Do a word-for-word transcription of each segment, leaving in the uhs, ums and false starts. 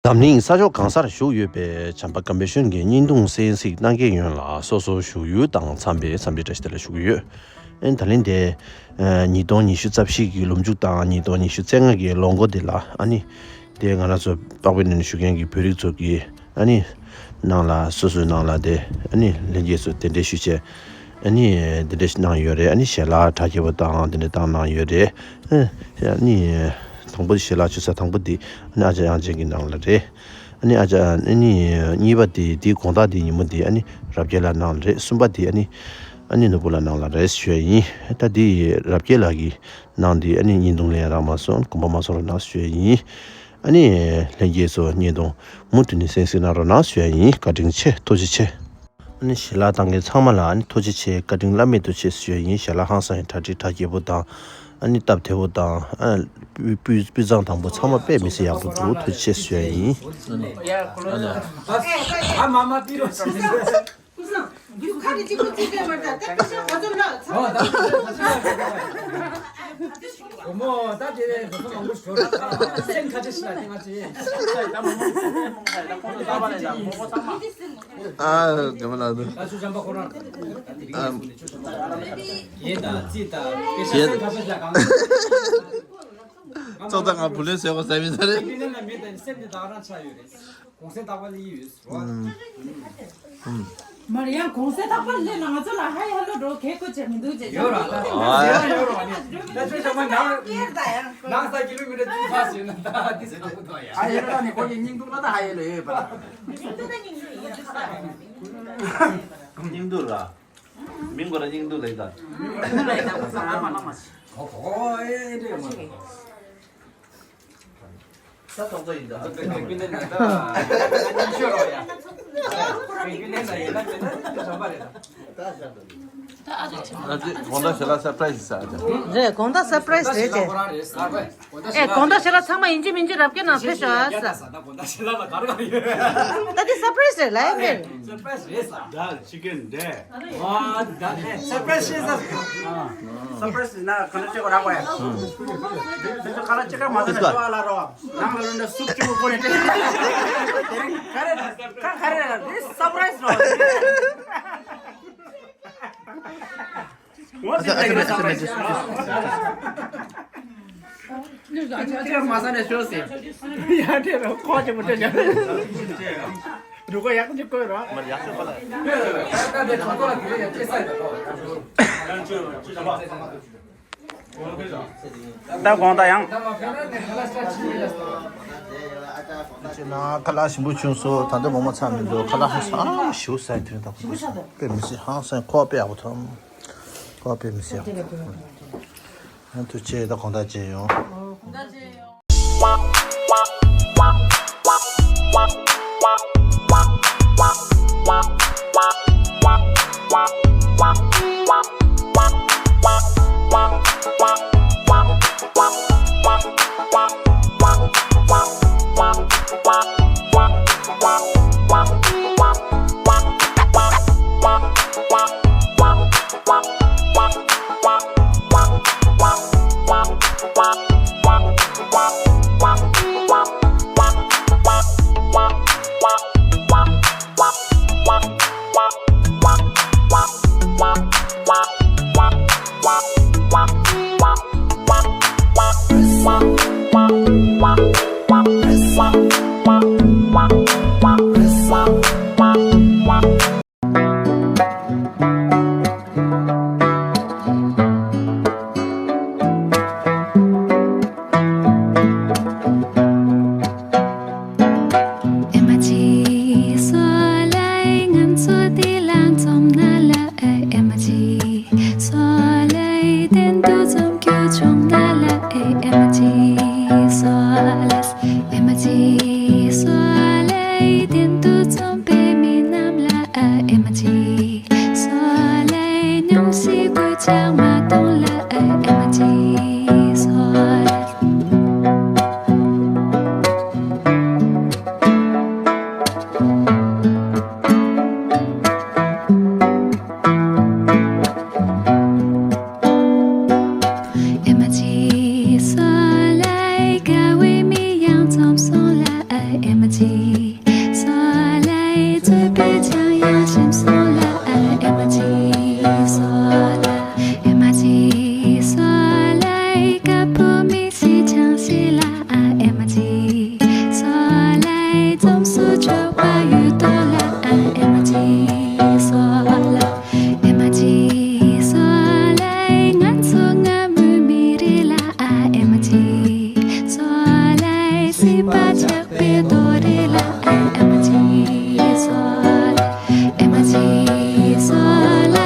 འཛམ་གླིང་ས་ཕྱོགས་གང་སར་བཞུགས་ཡོད་པའི་བྱམས་པ་ཀམ་པའི་གཞོན་སྐྱེས་བརྙན་ཐུང་གསན་གཟིགས་གནང་མཁན་ཡོངས་ལ་སོ་སོའི་བཞུགས་ཡུལ་དང་འཚམས་པའི་འཚམས་འདྲི་བཀྲ་ཤིས་བདེ་ལེགས་ཞུ་གི་ཡོད། ཨ་ནི་ད་ལན་དེ་ཨ་ཉིས་སྟོང་ཉི་ཤུ་རྩ་བཞི་གི་ལོ་མཇུག་དང་ཉིས་སྟོང་ཉི་ཤུ་རྩ་ལྔ་གི་ལོ་འགོ་དེ་ལ་ཨ་ནི་དེ་ང་རང་ཚོ་པགས་པའི་ནང་བཞུགས་མཁན་གྱི་བོད་རིགས་ཚོ་གི་ཨ་ནི་ནང་ལ་སོ་སོའི་ནང་ལ་དེ་ཨ་ནི་ལྷན་རྒྱས་ཚོ་གདན་འདྲེན་ཞུས་བྱས། ཨ་ནི་དེ་འདྲ་ཞིག་གནང་ཡོད་རེད། ཨ་ནི་ཞལ་ལག་གྲ་རྒྱས་པོ་དང་དེ་འདྲ་བཏང་གནང་ཡོད་རེད། ཨ་ནི་དང་པོ་ཞལ་ལག་མཆོད་ས་དང་པོ་འདི་ཨ་ནི་ཨ་ཅག་དབྱངས་ཅན་གྱི་ནང་ལ་རེད། ཨ་ནི་ཨ་ཅག་ཨ་ནི་གཉིས་པ་འདི་འདི་དགོང་དག་འདི་ཉིན་མོ་འདི་ཨ་ནི་རབ་རྒྱས་ལགས་ནང་ལ་རེད། གསུམ་པ་འདི་ཨ་ནི་ཨ་ནི་ནོར་བུ་ལགས་ནང་ལ་རེད་ཞུ་ཡ་ཡིན། ད་འདི་རབ་རྒྱས་ལགས་ཀྱི་ནང་འདི་ཨ་ནི་བརྙན་ཐུང་ལེན་རག་མ་སོང་། དགོངས་པ་མ་ཚོམ་རོགས་གནང་ཞུ་ཡ་ཡིན། ཨ་ནི་ལྷན་རྒྱས་ཚོ་བརྙན་ཐུང་མུ་མཐུད་ནས་གསན་གཟིགས་གནང་རོགས་གནང་ཞུ་ཡ་ཡིན། བཀའ་དྲིན་ཆེ། ཐུགས་རྗེ་ཆེ། ཨ་ནི་ཞལ་ལག་བཏང་མཁན་ཚང་མ་ལ་ཨ་ནི་ཐུགས་རྗེ་ཆེ། བཀའ་དྲིན་བླ་མེད་དུ་ཆེ་ཞུ་ཡ་ཡིན། ཞལ་ལག་ཧང་སང་ཡང་གྲ་སྒྲིག་གྲ་རྒྱས་པོ་དང་ཨ་ནི་སྟབས་བདེ་པོ་དང་ཨ་སྤུས་སྤུས་གཙང་དང་པོ་ཚང་མ་དཔེ་མི་སྲིད་ཡག་པོ་འདུག་ཐུགས་རྗེ་ཆེ་ཞུ་ཡ་ཡིན། ཨ་རྒན་མ་ལགས་འདུག་ཨ། ཚོགས་གཙོ་ང་བུ་ལོན་བཟོས་པ་ཟ་མི་ཟ་རེད། གོང་གསལ་རྟག་པར་སླེབས་ཡོད། མར་ཡང་གོང་གསལ་རྟག་པར་སླེབས་ན་ང་ཚོ་ལ་ཧ་ཡ་ཧ་ལོ་འགྲོ་གལ་ཁོ་བྱེད་མི་འདུག་ཅེས་ཡོད་ར། ད་ཡོད་ར་ཡོད་ར་ནི། ད་ཆོས་ཞང་མ་ནང་ནང་ས་ཀི་ལོ་མི་ཊར་བཅུ་ཕར་ཟིན་ན་ད་དེ་ཟེར་ན་ཁོ་ཐོག་ཡ། ཧ་ཡ་ལོ་ནི་ཁོ་གི་སྙིང་སྡུག་ལ་ད་ཧ་ཡ་ལོ་ཡོད་པ། སྙིང་སྡུག་ད་སྙིང་སྡུག་ཡིན། སྙིང་སྡུག་ར། མིང་གོ་ར་སྙིང་སྡུག་ལ་ཡིན་ད། ཨོ་ཨེ་འདྲ་མ། ས་ཐོག་ཚོ་ཡིན་ད། ཨ་ཙི་དགོང་དག་ཞལ་ལག་སར་པ་རའི་ཛི་ཟ་ཨ་ཅག་རེད། དགོང་དག་སར་པ་རའི་ཛི་རེད་ཅེ། ཨེ་དགོང་དག་ཞལ་ལག་ཚང་མ་ཡིན་གཅིག་མིན་གཅིག་རབ་རྒྱས་ནང་ཕེབས་ཤོག་ཨ་ཟ། ད་དེ་སར་པ་རའི་ཛི་རེད་ལ་ཡ་ཕེབས། ད་ཅི་ཀན་འདྲ། ཨ་ད་ནས་སར་པ་རའི་ཛི་ཤེས་ས། སར་པ་རའི་ཛི་ཟེར་ན་ག་ན་ཅི་གོ་ར་གོ་ཡ། དེ་ཚོ་ག་ན་ཅི་ག་མ་ཟ་ན་ཅོ་ཨ་ལ་རོ། ནང་ལ་ལུན་ན་སུབ་ཅི་གོ་གོ་ནས་ཏེ། དེ་རིང་ག་རེ་ག་ག་རེ་ར་དེ་སར་པ་རའི་ཛི་རོ། ཨ་ཙི་ཨ་ཙི་མེད་ཨ་ཙི་མེད་ཨ་ཙི་མེད། ཁྱེད་མ་ས་ནས་ཤོད་ཟེར། ཡ་དེ་རུ་ཁོག་ཅིག་མི་སྤྲད་ཀྱང་། རུ་ཁོག་ཡག་ཅིག་བསྐོས་རོགས། མར་ཡག་ཤོས་པ་ལ། ད་དགོང་དག་ཡང་། ཅེ་ན་ཁ་ལག་ཞིམ་པོ་བྱུང་སོང་། ད་ལྟ་མོག་མོག་ཚར་མི་འདུག་ཁ་ལག་ཧང་སང་ཞིའུ་ཟ་དུས་ད་ཁོ་དཔེ་མི་སྲིད་ཧང་སང་ཁོག་དཔེ་ཡག་པོ་ཐོབ། ཁོག་དཔེ་མི་སྲིད་ཡག་པོ་ཐོབ། ཡང་ཐུགས་རྗེ་ཆེ། ད་དགོང་དག་མཇལ་ཡོང་། སོ་ལ་རྩོད་པའི་ཆང་ཡང་ཞིམ་སོང་ལ་ཨ་ཨེ་མ་ཅི་སོ་ལ། ཨེ་མ་ཅི་སོ་ལ་དཀར་པོ་མི་ཤི་ཆང་ཤི་ལ་ཨ་ཨེ་མ་ཅི་སོ་ལ། འཛོམས་སུ་ཆོག་པ་ཡོད་དོ་ལ་ཨ་ཨེ་མ་ཅི་སོ་ལ། ཨེ་མ་ཅི་སོ་ལ་ང་ཚོ་སྔ་མོའི་མི་རེད་ལ་ཨ་ཨེ་མ་ཅི་སོ་ལ་སྲིད་པ་ཆགས་པའི་རྡོ་རེད་ལ་ཨ་ཨེ་མ་ཅི་སོ་ལ། ཨེ་མ་ཅི་སོ་ལ་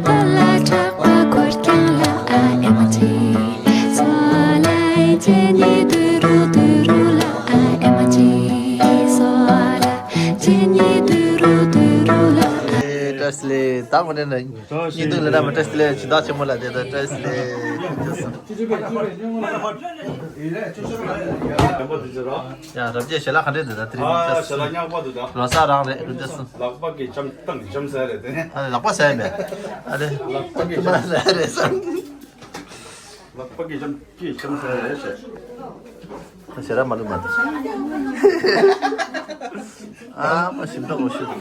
ད་ལ་ཆགས་པ་འཁོར་ཀྱང་ལ་ཨ་ཨེ་མ་ཅི་སོ་ལ་ཅེ་ནི་དུ་རུ་དུ་རུ་ལ་ཨ་ཨེ་མ་ཅི་སོ་ལ་ཅེ་ནི་དུ་རུ་དུ་རུ་ལ། བཀྲ་ཤིས་བདེ་ལེགས། ད་དངོས་གནས་ན་སྙིང་སྡུག་ལས་ན་མ་བཀྲ་ཤིས་བདེ་ལེགས། ཇུས་ཏག་ཆེན་མོ་ལ་དེ་ད་བཀྲ་ཤིས་བདེ་ལེགས། ཡ་རབ་རྒྱས་ཞལ་ལག་ག་འདྲས་འདུག་ད་དེ་རིང་ཨ་ཞལ་ལག་ཉག་པ་འདུག་ད། ལོ་གསར་རང་རེད་ཁུ་ཏེ་སུ། ལག་པ་གིས་འཇམ་ཏང་འཇམ་ཟ་རེད་དེ། ཨ་ལག་པ་ཟ་ཡ་མེད། ཨ་ལེ། ལག་པ་གིས་ཐུ་མ་ཟ་ཡ་རེད་ས། ལག་པ་གིས་འཇམ་གིས་འཇམ་ཟ་རེད་ཟེར། ད་ཞེ་དྲག་མ་ལུས་མ་འདུག་ཨ་མ་ཞིམ་ཐག་འོ་ཤི་འདུག་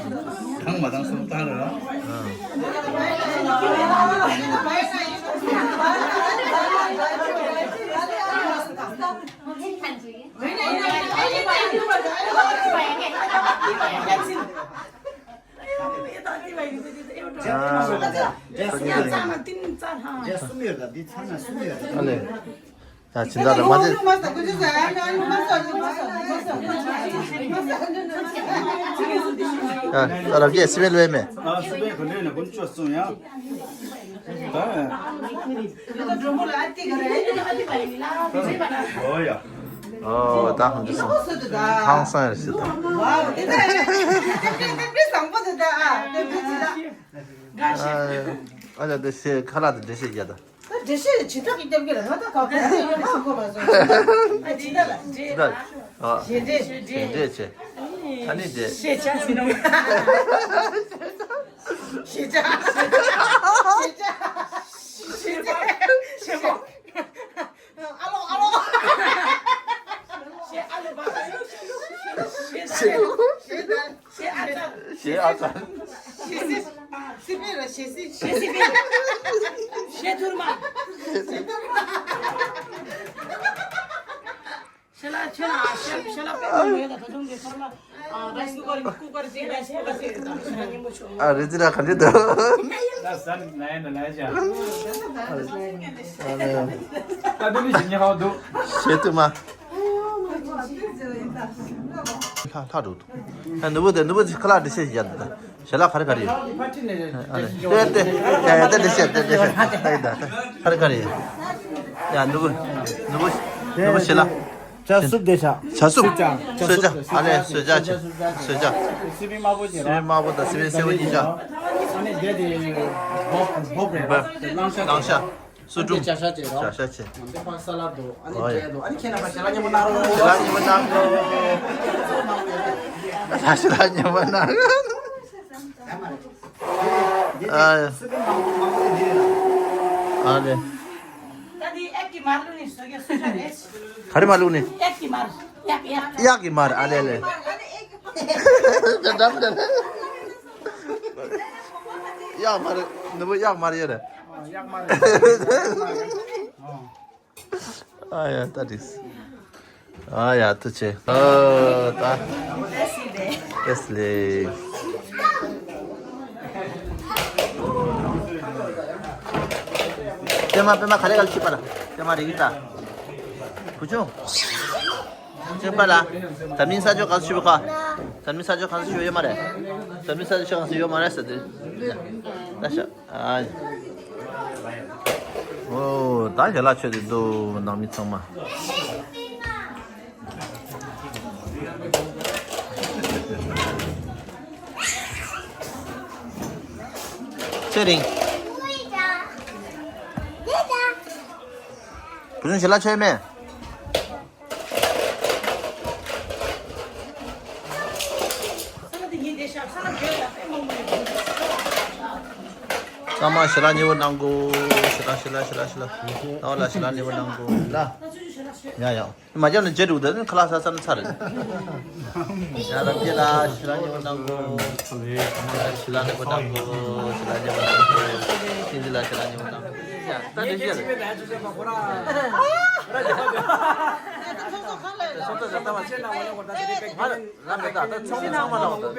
དང་མ་དང་སོང་ཐང་ར། ཨ་ལེ། ད་ཕྱིན་ད་ལ་མ་དེ། ད་རབ་རྒྱས་སི་མེལ་བས་མེད། ཨ་སི་པན་ག་འདྲ་ན་ཀུན་སྤྱོད་སྲུང་ཡང་། ད། ཨོ་ཡ། ཨོ་ད་ཧང་ཅི་སོང་། ཧང་སང་ཡ་ཞིག་ད། ཨ་ལ་དེ་སེ་ཁ་ལག་དེ་འདྲ་ཞིག་ཡ་ད། ད་འགྲེལ་བཤད་ཇི་ལྟར་གྱིས་རྒྱབ་ཀྱི་རེད་ང་ད་ག་ག་ཡོད་ན་གོ་མ་སོང་། ཨ་ཇི་ལྟར་ལ་འགྲེལ་ད། ཨ་ཞེ་འགྲེལ་ཞེ་འགྲེལ་བྱས། ཨ་ནི་དེ་ཞེ་ཆ་ཟིན་ནོ། ཞེ་ཆ་ཞེ་ཆ་ཞེ་ཆ་ཞེ་མོ། ཨ་ལོ་ཨ་ལོ། ཞེ་ཨ་ལོ་བ། ཞེ་ཞེ་ཞེ་ཞེ་ཨ་ཙ། ཞེ་ཨ་ཙ། ཞེ་སི། སི་པེ་ར་ཞེ་སི། ཞེ་སི་པེ། ཞེ་ཐུར་མ། ཞེ་ཐུར་མ། ཞེ་ལ་ཆེ་ན་ཞེ་ཞེ་ལ་པེ་མོ་ཡོད་ད་ད་དུང་གི་ཐོར་ལ། ཨ་རའི་སི་ཀུ་ཀར་ཀུ་ཀར་ཅིག་རའི་སི་ཀུ་ཀར་ཅིག་ད་ཞེ་ལ་ཉིན་མོ་ཆོ། ཨ་རི་ཙི་ར་ག་འདྲི་ད། ད་ས་ན་ཡ་ན་ལ་ཡ་ཅ། ད་དུང་ཞེ་ཉེ་ཧའོ་འདུག་ཞེ་ཐུར་མ། ལྷ་ལྷ་འགྲོ་འདུག་ཨ་ནུ་བོ་དེ་ནུ་བོ་དེ་ཁ་ལག་འདི་བཤད་ཡ་ད། ཞལ་ལག་ག་རེ་ག་རེ་ཡོད། ཨ་ནི་ཏེ་ཏེ་ཡ་ཡ་ཏེ་ཏེ་ཤད་ཏེ་ཏེ་ཤད་ཏེ་ད་ད་ག་རེ་ག་རེ་ཡོད། ཡ་ནུ་བོ་ནུ་བོ་ཞལ་ལག་ཇ་སུབ་དེ་ཤ། ཇ་སུབ། སོས་ཇ། སོས་ཇ། ཨ་ལེ་སོས་ཇ་ཆེ། སོས་ཇ། སི་པན་དམར་པོ་ཅིག་སི་པན་དམར་པོ་དང་སི་པན་སེར་པོ་གཉིས་ཆ། ཨ་ནི་དེ་དེ་བོབ་བོབ་རེད་བ། བོབ། གླང་ཤ་གླང་ཤ། སུ་ཀྲུམ། ཇ་ཤ་བྱས་རོ། ཇ་ཤ་བྱས། འདི་ཕར་ས་ལ་འགྲོ། ཨ་ནི་ཨོ་ཡ། འབྲས་འགྲོ། ཨ་ནི་ཁྱེད་རྣམ་པ་ཞལ་ལག་མཉེས་པོ་གནང་རོགས། ཞལ་ལག་མཉེས་པོ་གནང་རོགས། ཞལ་ལག་མཉེས་པོ་གནང་རོགས། ཨ་ཡ། ཨ་ལེ། ད་འདི་ཨེག་གི་མར་བླུགས་ནས་བཟོ་གི་བཟོ་གི་རེད། ག་རེ་མར་བླུགས་ནས། ཨེག་གི་མར། གཡག་གཡག་གཡག་གི་མར། ཨ་ལེ་ལེ། ད་འགྲམ་ད། གཡག་མར། ནུ་བོ་གཡག་མར་ཡོད་རེད། ཨ་ཡ་ད་འགྲིག་ཨ་ཡ་ཐུགས་ཆེ། ཨ་ད། ཨེ་སི་ལེ། པད་མ་པད་མ་ག་རེ་ག་ལ་ཁྱི་པ་ལ། པད་མ་རེ་གི་ད། བུ་ཆུང་། ཅིག་པ་ལ། ད་མིན་ས་ཆོ་ག་ས་ཞུ་བ་ཁ། ད་མིན་ས་ཆོ་ག་ས་ཞུ་ཡོད་མ་རེད། ད་མིན་ས་ཆོ་ག་ས་ཡོད་མ་རེད་ཟེར་དུས། ད་ཤ། ཨ། ཨོ། ད་ཞལ་ལག་མཆོད་དེ་འདུག་ནང་མི་ཚང་མ། ཚེ་རིང་། བུ་ཆུང་ཞལ་ལག་མཆོད་མེད། ཚང་མ་ཞལ་ལག་མཉེས་པོ་གནང་གོ། ཞལ་ལག་ཞལ་ལག་ཞལ་ལག་ཞལ་ལག་ཨོ་ལ་ཞལ་ལག་མཉེས་པོ་གནང་གོ་ལ། ཡ་ཡ། མ་རྒྱབ་ན་རྗེས་འགྲོ་དེ་ནི་ཁ་ལག་ཟ་ས་ནི་ཚར་རེད། ཡ་རབ་རྒྱས་ལ་ཞི་ལ་ཉེ་བོ་གནང་གོ། ཞི་ལ་ཉེ་བོ་གནང་གོ། ཞི་ལ་ཉེ་བོ་གནང་གོ། ཁྱེད་ཀྱི་ལ་ཞི་ལ་ཉེ་བོ་གནང་གོ། ཡ་ད་འདི་རྒྱས་རེད། ང་རང་མེད་ད་ད་ཚོང་ཚོང་མ་ལ་བ་ད།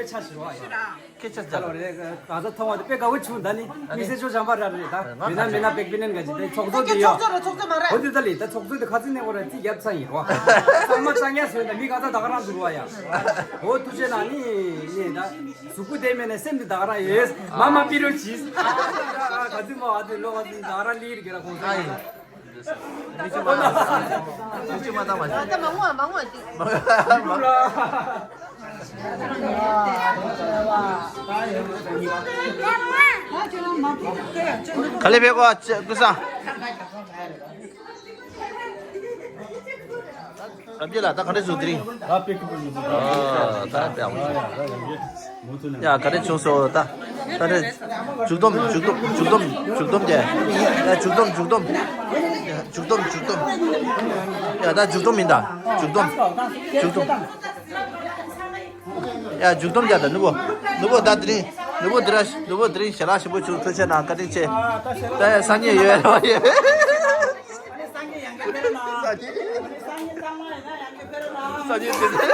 ཁྱེད་ཆ་ཆ་ལ་རེད། ག་ས་ཐོང་བ་དེ་དཔེ་དགའ་བོ་བྱུང་། ད་ནི་མི་སེར་ཆོ་བྱམས་པ་ར་རེད། ད་མི་ན་མི་ན་པེག་པི་ནན་ག་ཅི་ད་ཚོགས་གཙོ་དེ་ཡོད། ཚོགས་གཙོ་རེད། ཚོགས་གཙོ་མ་རེད། འོ་དེ་ད་ལི་ད་ཚོགས་གཙོ་དེ་ཁ་ཚིག་ནས་ཁོ་ར་ཅི་རྒྱབ་ཚ་ཡིན་རོ། ཚང་མ་ཚང་ཡ་སོན་ད་མི་ག་ས་ད་ག་རང་འདུག་བ་ཡ། འོ་ཐུགས་རྗེ་གནང་ནི་ནི་ད་གཟུགས་པོ་བདེ་མེད་ན་སེམས་དེ་ད་ག་རང་ཡོད། མ་མ་པི་རོ་གྱིས། ག་ཚོད་མ་བ་དེ་ལོ་བ་དེ་ད་ག་རང་ལི་རི་གི་ར་ཁོང་ཚོ། མི་ཆུ་མ་བཏང་། མི་ཆུ་མ་བཏང་མ་ད་མ་ངོ་མ་ངོ་ཅིག་ག་ལེ་བེ་གོ་ཀུ་ས། རབ་རྒྱས་ལ་ད་ག་འདྲ་བཟོ་དེ་རིང་། ད་པེ་ཀི་པུ་ཡིན། ཨ་ད་པེ་ཨ་མ། ཡ་ག་རེ་བྱུང་སོང་ད། ད་རེ། མཇུག་སྡོམ་མཇུག་སྡོམ་མཇུག་སྡོམ་མཇུག་སྡོམ་རྒྱ། ཡ་མཇུག་སྡོམ་མཇུག་སྡོམ། མཇུག་སྡོམ་མཇུག་སྡོམ། ཡ་ད་མཇུག་སྡོམ་མིན་ད། མཇུག་སྡོམ། མཇུག་སྡོམ། ཡ་མཇུག་སྡོམ་རྒྱ་ད་ནུ་བོ། ནུ་བོ་ད་དེ་རིང་། ནུ་བོ་དེ་ར་ནུ་བོ་དེ་རིང་ཞལ་ལག་ཞིམ་པོ་བྱུང་། ཐུགས་རྗེ་གནང་། བཀའ་དྲིན་ཆེ། ད་ཡ་སང་ཉིན་ཡོད་ར་བ་ཡོད། སང་ཉིན་དེ་ཚེ།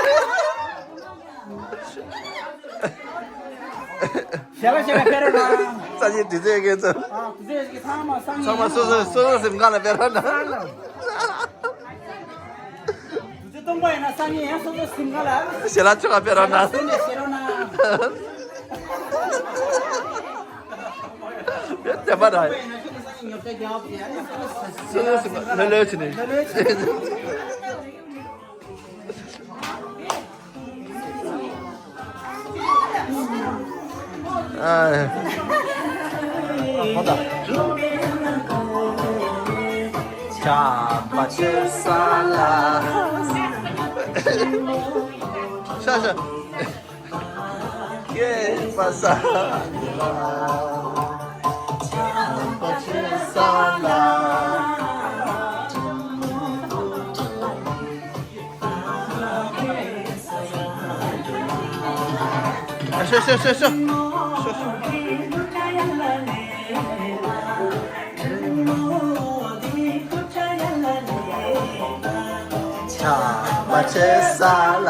ཞལ་ལག་ཞལ་ལག་ཕེབས་རོགས་གནང་། སང་ཉིན་དེ་ཚེ་ངེད་ཚོ། ཨ་དེ་ཚེ་ཚང་མ་སང་ཉིན། ཚང་མ་སོ་སོ་སོ་སོ་སེམས་ཁང་ལ་ཕེབས་རོགས་གནང་། དེ་ཚེ་སྟོང་པ་ཡིན་ན་སང་ཉིན་ཡང་སོ་སོ་སེམས་ཁང་ལ། ཞལ་ལག་ཆུ་ཁ་ཕེབས་རོགས་གནང་། སོ་ནས་ཞེ་རོགས་གནང་། དེ་པ་ར། སོ་སོ་སེམས་ཁང་ལ་ལོས་བྱས་ནས། ཤ་ཤ། སྐྱེས་པ་ས་ལ། ཆགས་པ་ཆེ་ས་ལ། ཤོ་ཤོ་ཤོ་ཤོ། ཤོ་ཤོ། ཆགས་པ་ཆེ་ས་ལ།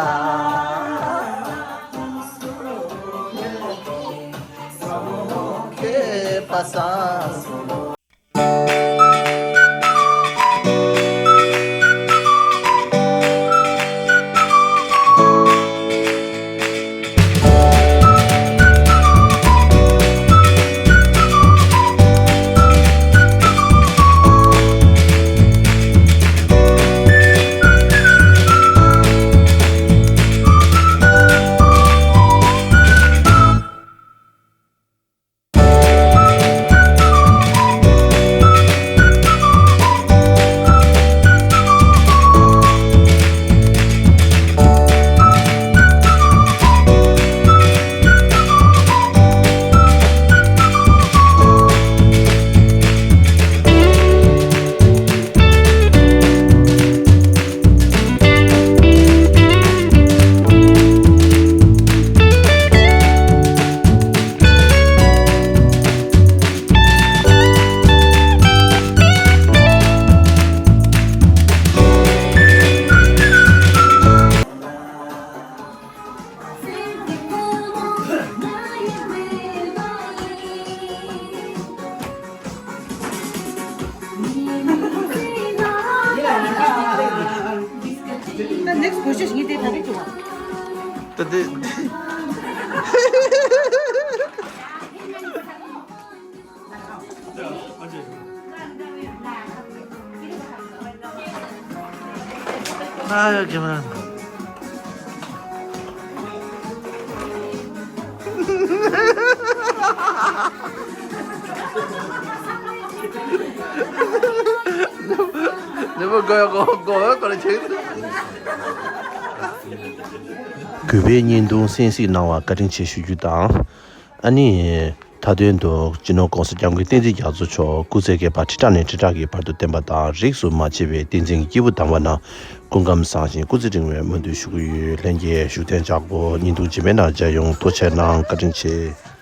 ད་ནེགསི་བོད་ཤོག་ཞིག་ངས་དེ་ད་རེས་བྱུང་བ། ད་དེ། ཨ་ཡ་གི་མ། ནུ་བོ་གོ་གོ་གོ་གོ་ལ་ཆེ། གུས་པས་བརྙན་ཐུང་གསན་གཟིགས་གནང་བར་བཀའ་དྲིན་ཆེ་ཞུ་རྒྱུ་དང་། ཨ་ནི། མཐའ་དོན་དུ་སྤྱི་ནོར་༸གོང་ས་༸སྐྱབས་མགོན་བསྟན་འཛིན་རྒྱ་མཚོ་མཆོག་སྐུ་ཚེ་བསྐལ་པ་ཁྲི་ཕྲག་ནས་ཁྲི་ཕྲག་གི་བར་དུ་བརྟན་པ་དང་རིས་སུ་མ་ཆད་པའི་བསྟན་འཛིན་གྱི་སྐྱེས་བུ་དམ་པ་རྣམས་སྐུ་ཁམས་བཟང་ཞིང་སྐུ་ཚེ་རིང་བའི་སྨོན་འདུན་ཞུ་གི་ཡོད། ལྷན་རྒྱས་བཞུགས་གདན་འཇགས་སྒོ་བརྙན་ཐུང་རྗེས་མའི་ནང་མཇལ་ཡོང་། ཐུགས་རྗེ་གནང་། བཀའ་དྲིན་ཆེ།